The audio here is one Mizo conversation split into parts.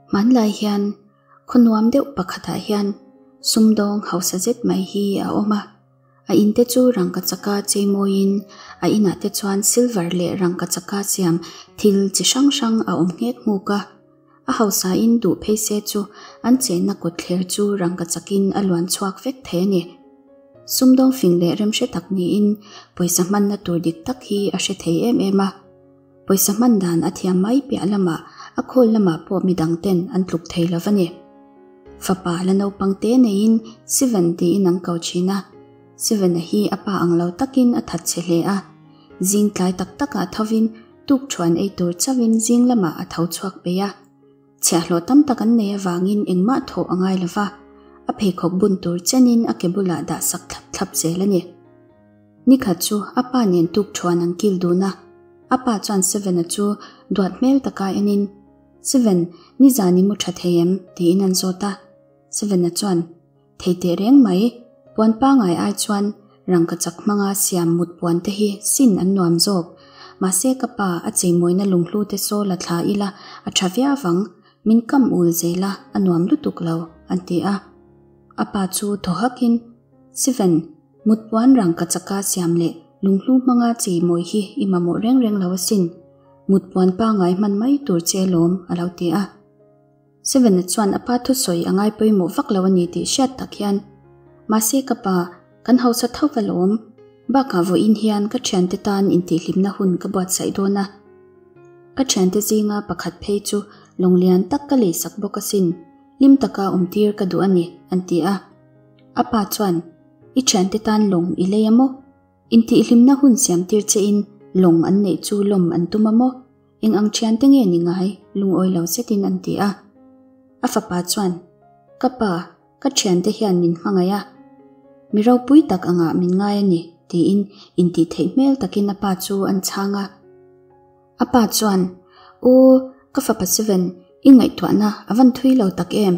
Hmanlai hian khaw nuam deuh pakhatah hian sumdawng hausa zet mai hi a awm a, a in te chu rangka chaka cheimawiin a inah te chuan silver leh rangka chaka siam thil chi hrang hrang a awm nghek nghuk a, a hausa in duh phei se chu an chenna kawtthler chu rangka chakin a luan chhuak vek thei a ni. Sumdawng fing leh remhre tak niin pawisa hmanna tur dik tak hi a hre thei em em a. Pawisa hman dan a thiam mai piah lamah a khawl lamah pawh midang ten an tluk thei lo va ni. Fapa la naupang te neiin Sivan tiin an ko thin a. Sivana hi a pa ang lo takin a that chhe hle a. Zing tlai tak takah thovin tuk thuan ei tur chauhin zing lamah a tho chhuak peih a. Chhiahhlawh tam tak an nei avangin engmah thawh a ngai lo va, a pheikhawk bun tur chenin a ke bulah dah sak thlap thlap zel a ni. Nikhat chu a pa nen tuk thuan an kil dun a, a pa chuan Seven-a chu duat hmel taka enin, Seven, nizan i mu tha thei em? tiin an zawt a. Seven-a chuan, Thei teh reng mai, puan pangai ai chuan rangka chak hmanga siam mut puan te hi sin an nuam zawk. Mahse ka pa a cheimawina lunghlu te saw la thla ila a tha viau vang, min kam ul zel a, a nuam lutuk lo, an ti a. A pa chu thaw hakin, Sivan, mut puan rangka chaka siam leh lunghlu hmanga cheimawi hi i mamawh reng reng lo asin. Mut puan pangai hman mai tur che lawm, a lo ti a. Sevena chuan a pa thusawi a ngai pawimawh vak lo a ni tih hriat tak hian, Mahse ka pa, kan hausa tho va lawm. Bakah vawiin hian ka thiante tan intihhlimna hun ka buatsaih dawn a. Ka thiante zinga pakhat phei chu lawng lian tak ka leisak bawk asin, hlim taka awmtir ka duh a ni, an ti a. A pa chuan, I thiante tan lawng i lei a maw? Intihhlimna hun siamtir chein lawng an neih chu lawm an tum a maw? Eng ang thiante nge ni ngai? Lungawi lo zetin an ti a. A fapa chuan, Ka pa, ka thiante hian min hmangaih a. Mi ropui tak angah min ngai a ni, tiin intihtheih hmel takin a pa chu an chhang a. A pa chuan, Aw, ka fapa Seven, i ngaihtuahna a van thui lo tak em?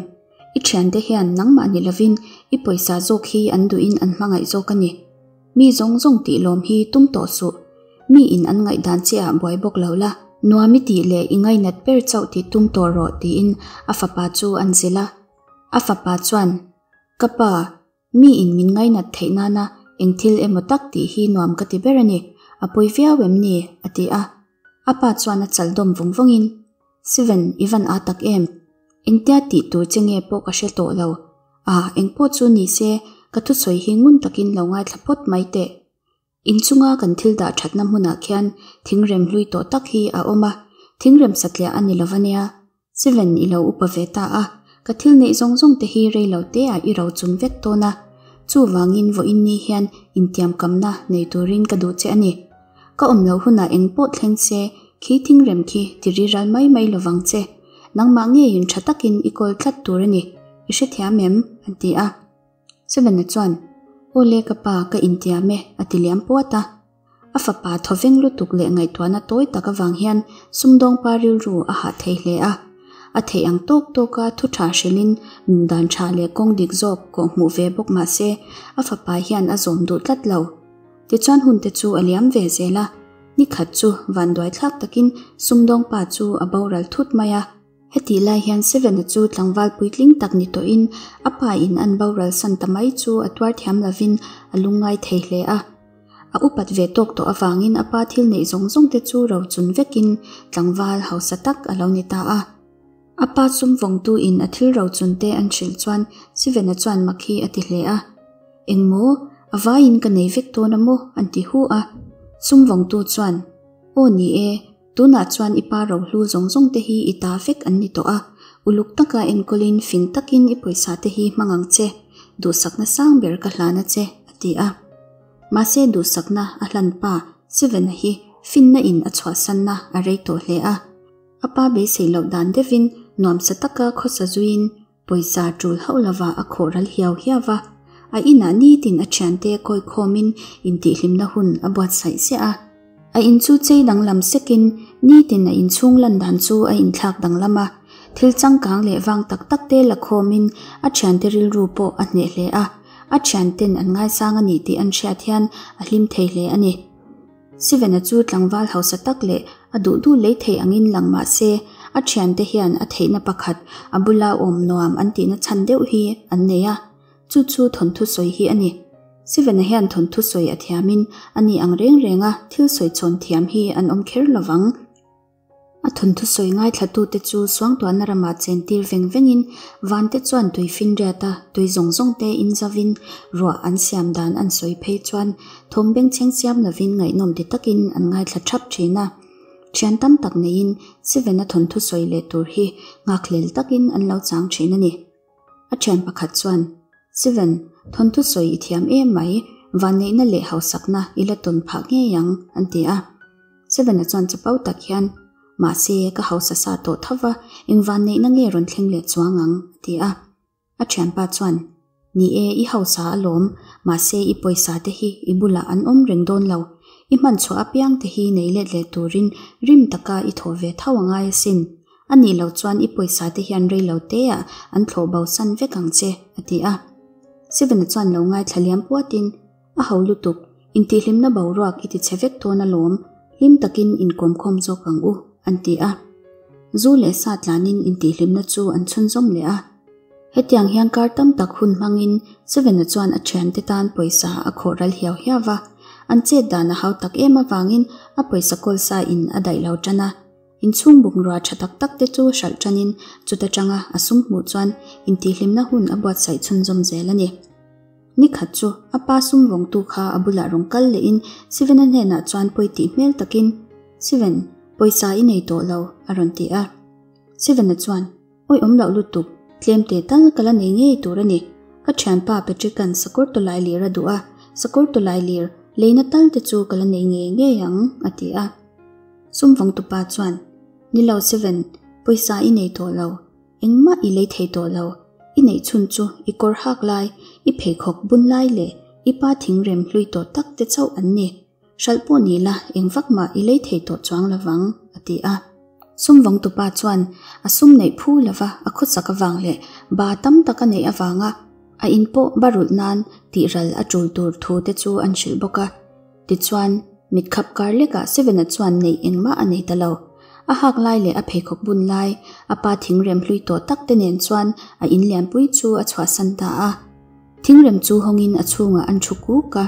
I thiante hian nangmah ni lovin i pawisa zawk hi an duhin an hmangaih zawk a ni. Mi zawng zawng tih lawm hi tum tawh suh. Mi in an ngaihdan che ah buai bawk lo la. Nuam i tih leh i ngainat ber chauh tih tum tawh rawh tiin a fapa chu an zilh a. A fapa chuan, Ka pa, mi in min ngainat theih nana eng thil emaw tak tih hi nuam ka ti ber a ni, a pawi viau em ni? a ti a. A pa chuan a chal dawm vawng vawngin, Sivan, i van aa tak em? Engtia tih tur che nge pawh ka hre tawh lo. A, engpawh chu ni se, ka thusawi hi ngun takin lo ngaithla phawt mai teh. Inchunga kan thil dah thatna hmunah khian thingrem hlui tawh tak hi a awm a, thingrem satliah a ni lo va nia. Sivan i lo upa ve ta a, ka thil neih zawng zawng te hi rei lo te ah i ro chum vek dawn a. Chuvangin vawiin ni hian intiamkamna nei turin ka duh che a ni. Ka awm loh hunah eng pawh thleng se, khi thingrem khi ti ri ral mai mai lovang che. Nangmah ngeiin tha takin i kawl tlat tur a ni. I hrethiam em? a ti a. Sevena chuan, Aw le ka pa, ka intiam e, a ti liam puat a. A fapa thawveng lutuk leh ngaihtuahna tawi tak avang hian sumdawngpa rilru a hah thei hle a. A theih ang tawk tawka thu tha hrilhin nundan tha leh kawng dik zawk kawhhmuh ve bawk mah se, a fapa hian a zawm duh tlat lo. Tichuan hun te chu a liam ve zel a, ni khat chu vanduai thlak takin sumdawngpa chu a boral thut mai a. Hetih lai hian Sevena chu tlangval puitling tak ni tawhin a pa in an boral san ta mai chu a tuar thiam lovin a lungngai thei hle a. A upat ve tawk tawh avangin a pa thil neih zawng zawng te chu rochun vekin tlangval hausa tak a lo ni ta a. A pa sum vawngtu in a thil rochun te an hrilh chuan Sivena chuan mak hi a ti hle a. Engmaw, a vaiin ka nei vek dawn a maw? an ti hu a. Sum vawngtu chuan, Aw ni e, tunah chuan i pa rohlu zawng zawng te hi i ta vek an ni tawh a, uluk taka enkawlin fing takin i pawisa te hi hmang ang che, duhsakna sang ber ka hlan a che, a ti a. Mahse duhsakna a hlan pa Sivena hi finna in a chhuahsanna a rei tawh hle a. A pa beisei loh dan deuhin nuamsa taka khawsa zuiin pawisa tul hauh lova a khawh ral hiau hiau va. A inah nitin a thiante kawi khawmin intihhlimna hun a buatsaih ziah a. A in chu chei danglam sekin nitin a inchhung lan dan chu a inthlak danglam a. Thil changkang leh vang tak tak te la khawmin a thiante rilru pawh a hneh hle a. A thianten an ngaisang a nih tih an hriat hian a hlim thei hle a ni. Sivena chu tlangval hausa tak leh a duh duh lei thei angin lang mah se, A thiante hian a theihna pakhat a bula awm nuam an tihna chhan deuh hi an nei a, chu chu thawnthu sawi hi a ni. Sivana hian thawnthu sawi a thiamin a ni ang reng renga thil sawi chhawn thiam hi an awm kher lovang. A thawnthu sawi ngaithlatute chu suangtuahna ramah chentir veng vengin vante chuan tui finriata tui zawng zawngte inzavin ruah an siam dan an sawi phei chuan thawm bengchheng siam lovin ngaihnawm ti takin an ngaithla thap thin a. Thian tam tak neiin Sivena thawnthu sawi leh tur hi nghakhlel takin an lo chang thin a ni. A thian pakhat chuan, Siven, thawnthu sawi i thiam em mai, vanneihna leh hausakna i la tawn phah ngei ang, an ti a. Sevena chuan chapo tak hian, Mahse, ka hausa sa tawh tho va, eng vanneihna nge rawn thleng leh chuang ang? a ti a. A thianpa chuan, Ni e, i hausa alawm, mahse i pawisa te hi i bulah an awm reng dawn lo. I hman chhuah apiang te hi nei let leh turin rim taka i thawh ve tho a ngai asin. A nih loh chuan i pawisa te hian rei lo teah an thlawh bo san vek ang che, a ti a. Sevena chuan lo ngaithla liam puatin, A ho lutuk, intihhlimna boruak i ti chhe vek dawn alawm, hlim takin inkawmkhawm zawk ang u, an ti a. Zu leh sa tlanin intihhlimna chu an chhunzawm leh a. Hetiang hian kar tam tak hun hmangin Sevena chuan a thiante tan pawisa a khawh ral hiau hiau va, an chet dan a hau tak em avangin a pawisa kawl sa in a daih lo tan a. Inchhung bungrua tha tak tak te chu hralh tanin chuta tanga a sum hmuh chuan intihhlimna hun a buatsaih chhunzawm zel a ni. Ni khat chu a pa sum vawngtu kha a bulah rawn kal lehin Sivena hnenah chuan pawi tih hmel takin, Siven, pawisa i nei tawh lo, a rawn ti a. Sivena chuan, Awi awm loh lutuk, tlem teh tal ka la nei ngei tur a ni. Ka thianpa Patrick-a'n sakawr tawlai lir a duh a, sakawr tawlai lir leina tal te chu ka la nei ngei ngei ang, a ti a. Sum vawngtupa chuan, Ni lo Siven, pawisa i nei tawh lo. Engmah i lei thei tawh lo, i neih chhun chu i kawr hak lai, i pheikhawk bun lai leh i pa thingrem hlui tawh tak te chauh an ni. Hralh pawh ni la, eng vak mah i lei thei tawh chuang lovang, a ti a. Sumvawngtupa chuan a sum neih phu lova a khawchak avang leh ba tam tak a neih avanga a in pawh ba rulh nan tihral a tul tur thu te chu an hrilh bawk a. Tichuan, mitkhap kar lekah Sevena chuan neih engmah a nei ta lo. A hak lai leh a pheikhawk bun lai, a pa thingrem hlui tawh tak te nen chuan a in lianpui chu a chhuahsan ta a. Thingrem chu hawngin a chhungah an thu kuk a.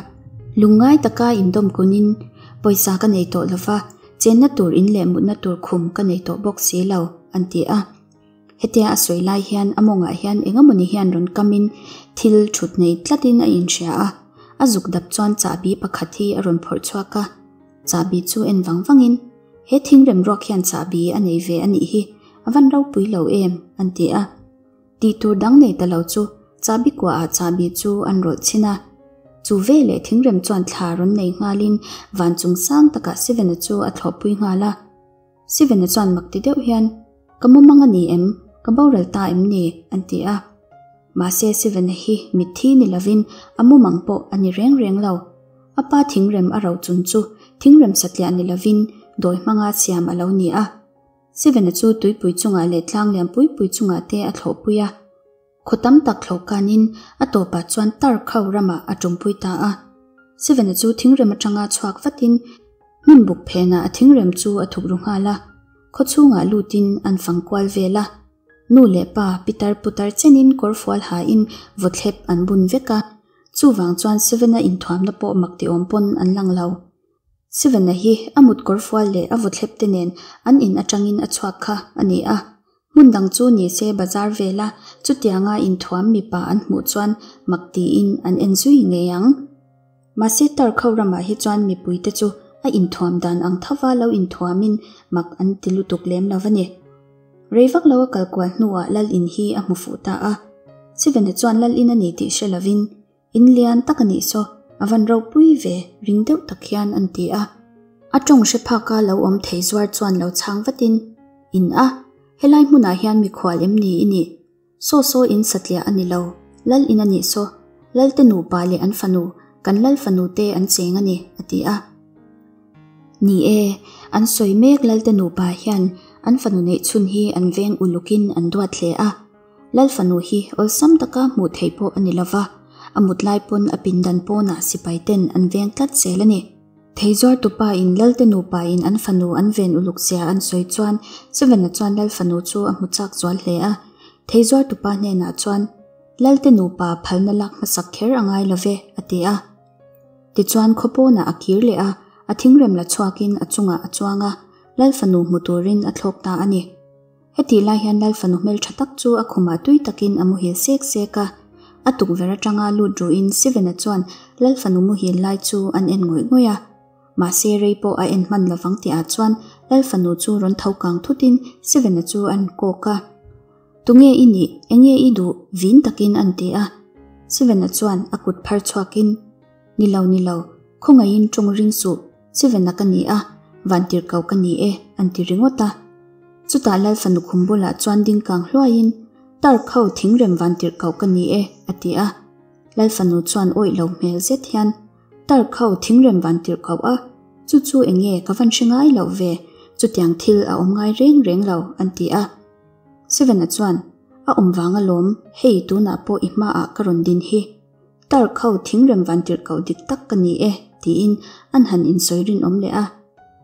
Lungngai taka indawm kunin, Pawisa ka nei tawh lova, chenna tur in leh mutna tur khum ka nei tawh bawk si lo, an ti a. Hetia a sawi lai hian a mawngah hian engemawni hian rawn kamin thil thut nei tlatin a inhria a, a zuk dap chuan chahbi pakhat hi a rawn phawrh chhuak a. Chahbi chu en vang vangin, He thingrem ruak hian chahbi a nei ve a nih hi, a van ropui lo em? an ti a. Tih tur dang nei ta lo chu chahbi kuaah chahbi chu an rawlh chhin a. Chu veleh thingrem chuan thla rawn nei nghalin van chung sang takah Sivena chu a thlawhpui nghal a. Sivena chuan mak ti deuh hian, Ka mumang a ni em? Ka boral ta em ni? an ti a. Mahse Sivena hi mitthi ni lovin a mumang pawh a ni reng reng lo. A pa thingrem a ro chun chu thingrem satliah ni lovin dawi hmanga siam a lo ni a. Sivena chu tuipui chungah leh tlang lian pui pui chungah te a thlawhpui a. Khaw tam tak thlawh kanin a tawpah chuan tar khau ramah a ṭumpui ta a. Sivena chu thingrem aṭanga chhuak vatin hnim buk phenah a thingrem chu a thuk ru nghal a, khaw chhungah lutin an fang kual vel a. Nu leh pa pitar putar chenin kawrfual hain vawthlep an bun vek a, chuvang chuan Sivena inthuamna pawh mak ti awm pawn an lang lo. Sivana hi a mut kawrfual leh a vawthlep te nen an in atangin a chhuak kha a ni a. Hmun dang chu ni se bazar vela chutianga inthuam mipa an hmuh chuan mak tiin an en zui ngei ang. Mahse Tarkho ramah hi chuan mipuite chu a inthuam dan ang thova lo inthuamin mak an ti lutuk lem lo a ni. Rei vak lo a kal kual hnuah Lal in hi a hmu fuh ta a. Sivana chuan Lal in a ni tih hre lovin In lian tak a nih saw, a van ropui ve, ring deuh tak hian an ti a. A tawng hre phaka lo awm thei zuar chuan lo chhang vatin, In a, helai hmunah hian mikhual em ni i nih? Saw saw in satliah a ni lo, lal in a nih saw, lalte nupa leh an fanu, kan lal fanu te an cheng a ni, a ti a. Ni e, an sawi mek lalte nupa hian an fanu neih chhun hi an veng ulukin an duat hle a. Lal fanu hi awlsam taka hmuh theih pawh a ni lova, a mut lai pawn a pindan pawnah sipai ten an veng tlat zel a ni. Thei zuartupa in Lalte nupa in an fanu an ven uluk zia an sawi chuan Sevena chuan Lal fanu chu a hmu chak zual hle a. Thei zuartupa hnenah chuan, Lalte nupa phalna lak hmasak kher a ngai lo ve, a ti a. Tichuan khaw pawnah a kir leh a, a thingrem la chhuakin a chungah a chuang a, Lal fanu hmu turin a thlawk ta a ni. Hetih lai hian Lal fanu hmeltha tak chu a khumah tui takin a muhil sek sek a. A tukverh atanga lut ruhin Sivena chuan Lal fanu muhil lai chu an en ngawih ngawih a. Mahse rei pawh a en hman lovang tihah chuan Lal fanu chu rawn tho kang thutin Sivena chu a en kawk a. Tunge i nih? Enge i duh? vin takin an ti a. Sivena chuan a kut phar chhuakin, Ni lo, ni lo, khawngaihin tawng ring suh, Sivena ka ni a, vantirhkoh ka ni e, an ti ringawt a. Chutah Lal fanu khum bulah chuan ding kang hluaiin, Tark ho thingrem vantirhkoh ka ni e, a ti a. Lal fanu chuan awih lo hmel zet hian, Tark ho thingrem vantirhkoh a, chu chu enge ka van hre ngai loh ve, chutiang thil a awm ngai reng reng lo, an ti a. Sevena chuan, A awm vang alawm, hei tunah pawh i hmaah ka rawn din hi. Tark ho thingrem vantirhkoh dik tak ka ni e, tiin an han insawi rinawm leh a.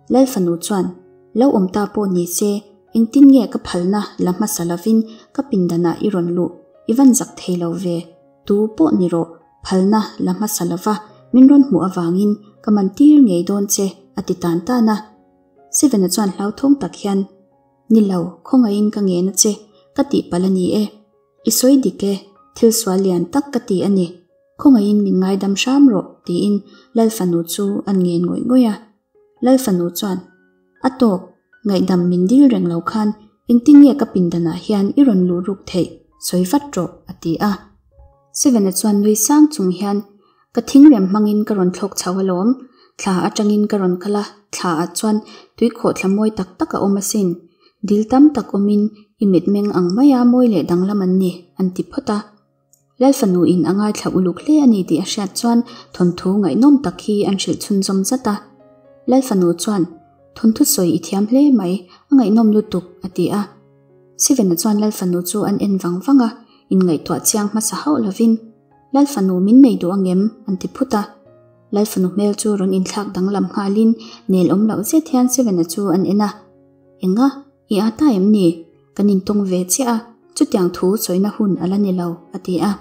Lal fanu chuan, Lo awm ta pawh ni se, engtin nge ka phalna la hmasa lovin ka pindanah i rawn luh, i van zak thei lo ve, tu pawh ni rawh, phalna la hmasa lova min rawn hmuh avangin ka man tir ngei dawn che, a ti tan tan a. Sevena chuan hlauthawng tak hian, Ni lo, khawngaihin ka ngen a che, ka tihpalh a ni e. I sawi dik e, thil sual lian tak ka ti a ni. Khawngaihin min ngaidam hram rawh, tiin Lal fanu chu an ngen ngawih ngawih a. Lal fanu chuan, A tawk, ngaihdam min dil reng lo khan engtin nge ka pindanah hian i rawn luh ruk theih, sawi vat rawh, a ti a. Sevena chuan nui sang chung hian, Ka thingrem hmangin ka rawn thlawk chho alawm, thla atangin ka rawn kal a, thla ah chuan tuikhawh thla mawi tak tak a awm asin. Dil tam tak awmin i mitmeng ang maia mawi leh danglam an ni, an ti phawt a. Lal fanu in a ngaithla uluk hle a ni tih a hriat chuan thawnthu ngaihnawm tak hi an hrilh chhunzawm zat a. Lal fanu chuan, Thawnthu sawi i thiam hle mai, a ngaihnawm lutuk, a ti a. Sivena chuan Lal fanu chu an en vang vang a, inngaihtuah chiang hmasa hauh lovin, Lal fanu min nei duh angem? an ti phut a. Lal fanu hmel chu rawn inthlak danglam nghalin nel awm loh zet hian Sivena chu an en a. Enga? I a ta em ni? Kan intawng ve chiah a, chutiang thu sawina hun a la ni lo, a ti a.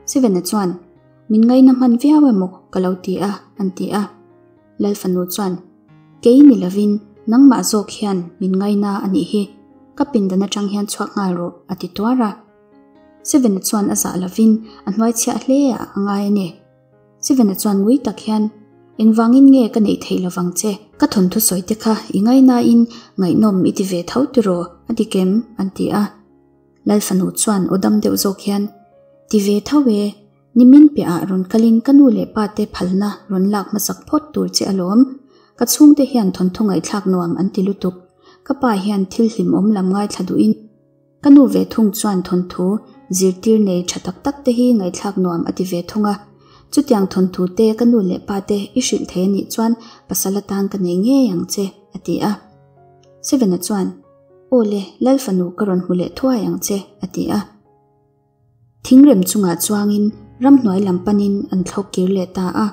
Sivena chuan, Min ngaina hman viau emaw ka lo ti a, an ti a. Lal fanu chuan, Kei ni lovin nangmah zawk hian min ngaina a nih hi, ka pindan atang hian chhuak nghal rawh, a ti tuar a. Sivena chuan a zah lovin a hnuaichhiah hle a a ngai a ni. Sivena chuan ngui tak hian, Engvangin nge ka neih theih lovang che? Ka thawnthu sawi te kha i ngainain ngaihnawm i ti ve tho tiraw? A dik em? an ti a. Lal fanu chuan aw dam deuh zawk hian, Ti ve tho e, nimin piahah rawn kalin ka nu leh pa te phalna rawn lak hmasak phawt tur che alawm. Ka chhungte hian thawnthu ngaihthlak nuam an ti lutuk. Ka pa hian thil hlimawm lam ngaithla duhin, Ka nu ve thung chuan thawnthu zirtir nei tha tak tak te hi ngaihthlak nuam a ti ve thung a. Chutiang thawnthu te ka nu leh pa te i hrilh thei a nih chuan pasal atan ka nei ngei ang che, a ti a. Sevena chuan, Aw le, Lal fanu ka rawn hmu leh thuai ang che, a ti a. Thingrem chungah chuangin ramhnuai lam panin an thlawk kir leh ta a.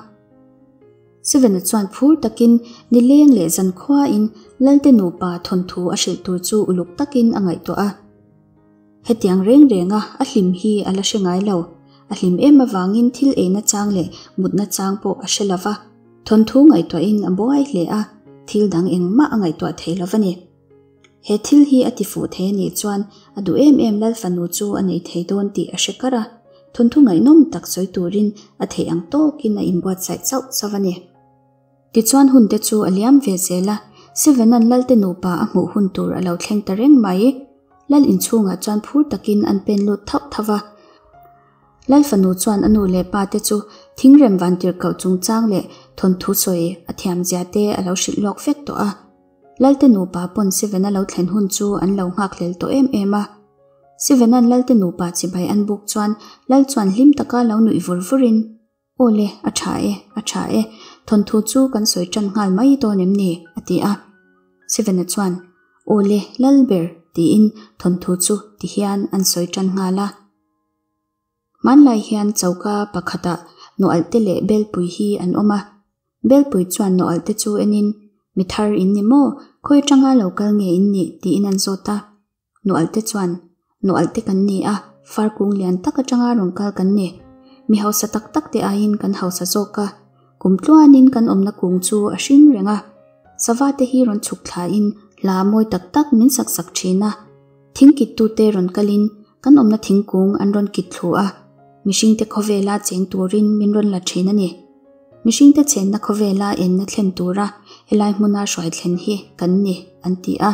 Sevena chuan phur takin nileng leh zankhuain Lalte nupa thawnthu a hrilh tur chu uluk takin a ngaihtuah a. Hetiang reng renga a hlim hi a la hre ngai lo. A hlim em avangin thil eina chang leh mutna chang pawh a hre lova. Thawnthu ngaihtuahin a buai hle a, thil dang engmah a ngaihtuah thei lova ni. He thil hi a ti fuh thei a nih chuan a duh em em Lal fanu chu a nei thei dawn tih a hre kar a, thawnthu ngaihnawm tak sawi turin a theih ang tawkin a inbuatsaih chauh chauh a ni. Tichuan hun te chu a liam ve zel a, Sevenan Lalte nupa a hmuh hun tur a lo thleng ta reng mai. Lal inchhungah chuan phur takin an pen lut thauh thauh va. Lal fanu chuan a nu leh pa te chu thingrem vantirhkoh chungchang leh thawnthu sawi a thiamzia te a lo hrilh lawk vek tawh a. Lalte nupa pawn Sivena lo thlen hun chu an lo nghakhlel tawh em em a. Sivena'n Lalte nupa chibai an buk chuan Lal chuan hlim taka lo nuih vur vurin, Aw le, a tha e, a tha e, thawnthu chu kan sawi tan nghal mai dawn em ni? a ti a. Sivena chuan, Aw le, Lal ber, tiin thawnthu chu tihian an sawi tan nghal a. Hmanlai hian choka pakhatah nualhte leh belpui hi an awm a. Belpui chuan nawalh te chu enin, Mi thar in ni maw? Khawi atanga lo kal nge in nih? tiin an zawt a. Nawalh te chuan, Nawalh te kan ni a, far kung lian tak atanga rawn kal kan ni. Mi hausa tak tak te aiin kan hausa zawk a, kum tluanin kan awmna kung chu a hring reng a. Sava te hi rawn chhuk thlain hla mawi tak tak min sak sak thin a. Thing kittute rawn kalin kan awmna thingkung an rawn kit thlu a, mihringte khawvela cheng turin min rawn la thin a ni. Mihringte chenna khawvela enna thlen tura helai hmuna hruai thlen hi kan ni, an ti a.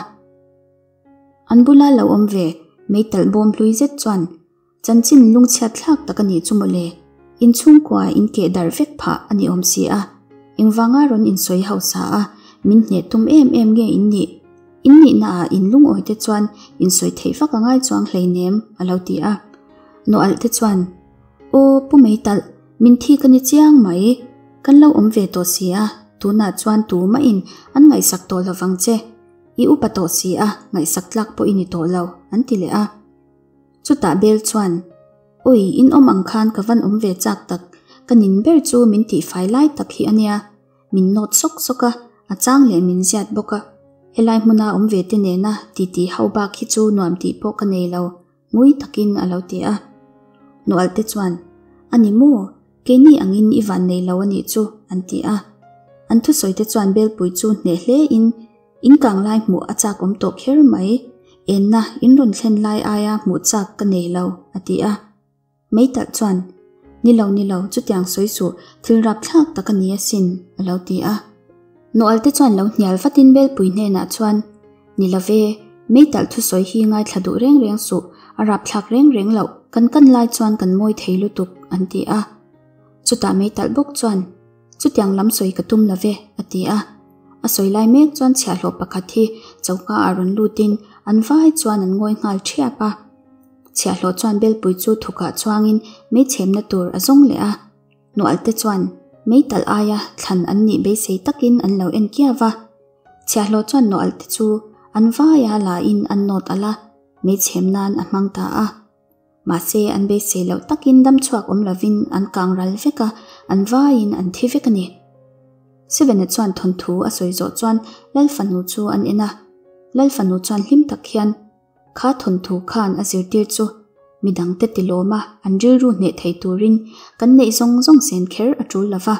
An bula lo awm ve meitalh bawm hlui zet chuan Chanchin lungchhiat thlak tak a nih chu mawle, inchhungkua in keh darh vek phah a ni awm si a, engvanga rawn insawi hausa a min hneh tum em em nge in nih? In nihna ah in lungawi te chuan insawi theih vak a ngai chuang hleinem a lo ti a. Nawalh te chuan, Aw Pu Meitalh, min thi ka ni chiang mai, kan lo awm ve tawh si a, tunah chuan tumahin an ngaihsak tawh lovang che, i upa tawh si a, ngaihsak tlak pawh i ni tawh lo, an ti leh a. Chutah Bel chuan, Ui, in awm ang khan ka van awm ve chak tak, ka nin ber chu min tihfai lai tak hi a nia. Min nawt sawk sawk a, a chang leh min ziat bawk a. Helai hmuna awm ve te nena titi ho bak hi chu nuam tih pawh ka nei lo, ngui takin a lo ti a. Nual te chuan, A ni maw? Keini angin i van nei lo a nih chu, an ti a. An thusawi te chuan Belpui chu hneh hle in, In kang lai hmuh a chak awm tawh kher mai, enna in rawn thlen lai aia hmuh chak ka nei lo, a ti a. Meitalh chuan, Ni lo, ni lo, chutiang sawi suh, thil rapthlak tak a ni asin, a lo ti a. Nawlte chuan lo hnial vatin Belpui hnenah chuan, Ni lo ve, Meitalh thusawi hi ngaithla duh reng reng suh, a rapthlak reng reng loh, kan kan lai chuan kan mawi thei lutuk, an ti a. Chutah Meitalh bawk chuan, Chutiang lam sawi ka tum lo ve, a ti a. A sawi lai mek chuan chhiahhlawh pakhat hi choka ah rawn lutin an vai chuan an ngawi nghal thiap a. Chhiahhlawh chuan belpui chu thukah chuangin mei chhemna tur a zawng leh a. Nualte chuan mei talh aia thlan an nih beisei takin an lo en kiau va. Chhiahhlawh chuan nualte chu an vaia lain an nawt alh a, mei chhem nan a hmang ta a. Mahse, an beisei loh takin dam chhuak awm lovin an kang ral vek a, an vaiin an thi vek a ni. Sevena chuan thawnthu a sawi zawh chuan Lal fanu chu an en a. Lal fanu chuan hlim tak hian, Kha thawnthu khan a zirtir chu midangte tilawm a, an rilru hneh thei turin kan neih zawng zawng sen kher a tul lova,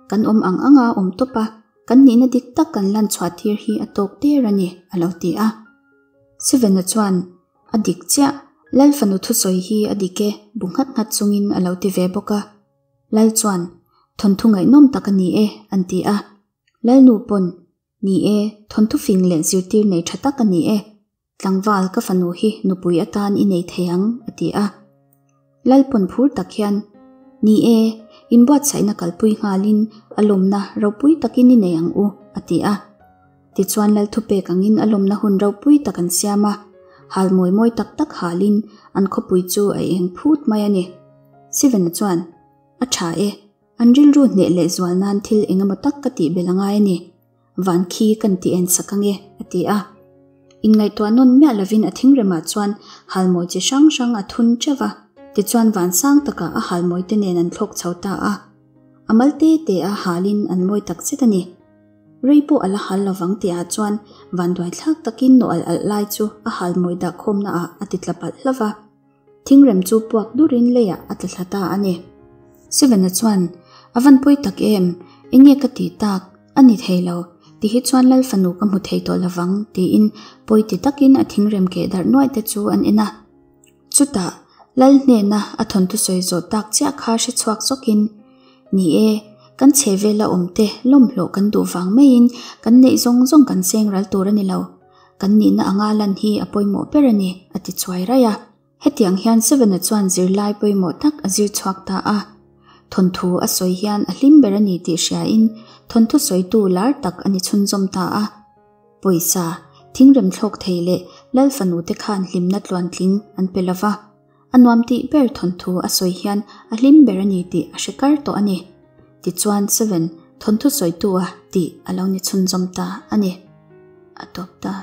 kan awm ang anga awm tawp a, kan nihna dik tak kan lan chhuah tir hi a tawk der a ni, a lo ti a. Sevena chuan, A dik chiah, Lal fanu thusawi hi a dik e, bu nghat nghat chungin a lo ti ve bawk a. Lal chuan, Thawnthu ngaihnawm tak a ni e, an ti a. Lalnu pawn, Ni e, thawnthu fing leh zirtir nei tha tak a ni e. Tlangval ka fanu hi nupui atan i nei thei ang, a ti a. Lal pawn phur tak hian, Ni e, inbuatsaihna kalpui nghalin a lawmna ropui takin i nei ang u, a ti a. Tichuan Lal thupek angin a lawmna hun ropui tak an siam a, hal mawi mawi tak tak halin an khawpui chu a eng phut mai a ni. Sivana chuan, A tha e, an rilru hneh leh zual nan thil eng emaw tak ka tih belh a ngai a ni. Van khi kan ti en sak ange, a ti a. Inngaihtuah nawn miah lovin a thingremah chuan halmawi chi hrang hrang a thun teuh va, tichuan van sang takah a halmawi te nen an thlawk chho ta a. A mal te te a halin an mawi tak zet a ni. Rei pawh a la hal lovang tihah chuan vanduai thlak takin nawh alh alh lai chu a halmawi dah khawmna ah a ti tla palh hlauh va. Thingrem chu puak durin leiah a tla thla ta a ni. Sevena chuan, A van pawi tak em? Enge ka tih tak? A ni thei lo. Ti hi chuan Lal fanu ka hmu thei tawh lovang, tiin pawi ti takin a thingrem keh darh nuaih te chu an en a. Chutah, Lal hnena a thawnthu sawi zawh tak chiah kha hre chhuak zawkin, Ni e, kan chhe vela awmte lawmhlawh kan duh vang maiin kan neih zawng zawng kan seng ral tur a ni lo. Kan nihna anga lan hi a pawimawh ber a ni, a ti chuai raih a. Hetiang hian Sevena chuan zirlai pawimawh tak a zir chhuak ta a. Thawnthu a sawi hian a hlim ber a ni tih hriain thawnthu sawitu lar tak a ni chhunzawm ta a. Pawisa, thingrem thlawk thei leh Lal fanu te khan hlimna tluantling an pe lova. A nuam tih ber thawnthu a sawi hian a hlim ber a ni tih a hre kar tawh a ni. Tichuan Seven, thawnthu sawitu a tih a lo ni chhunzawm ta a ni. A tawp ta.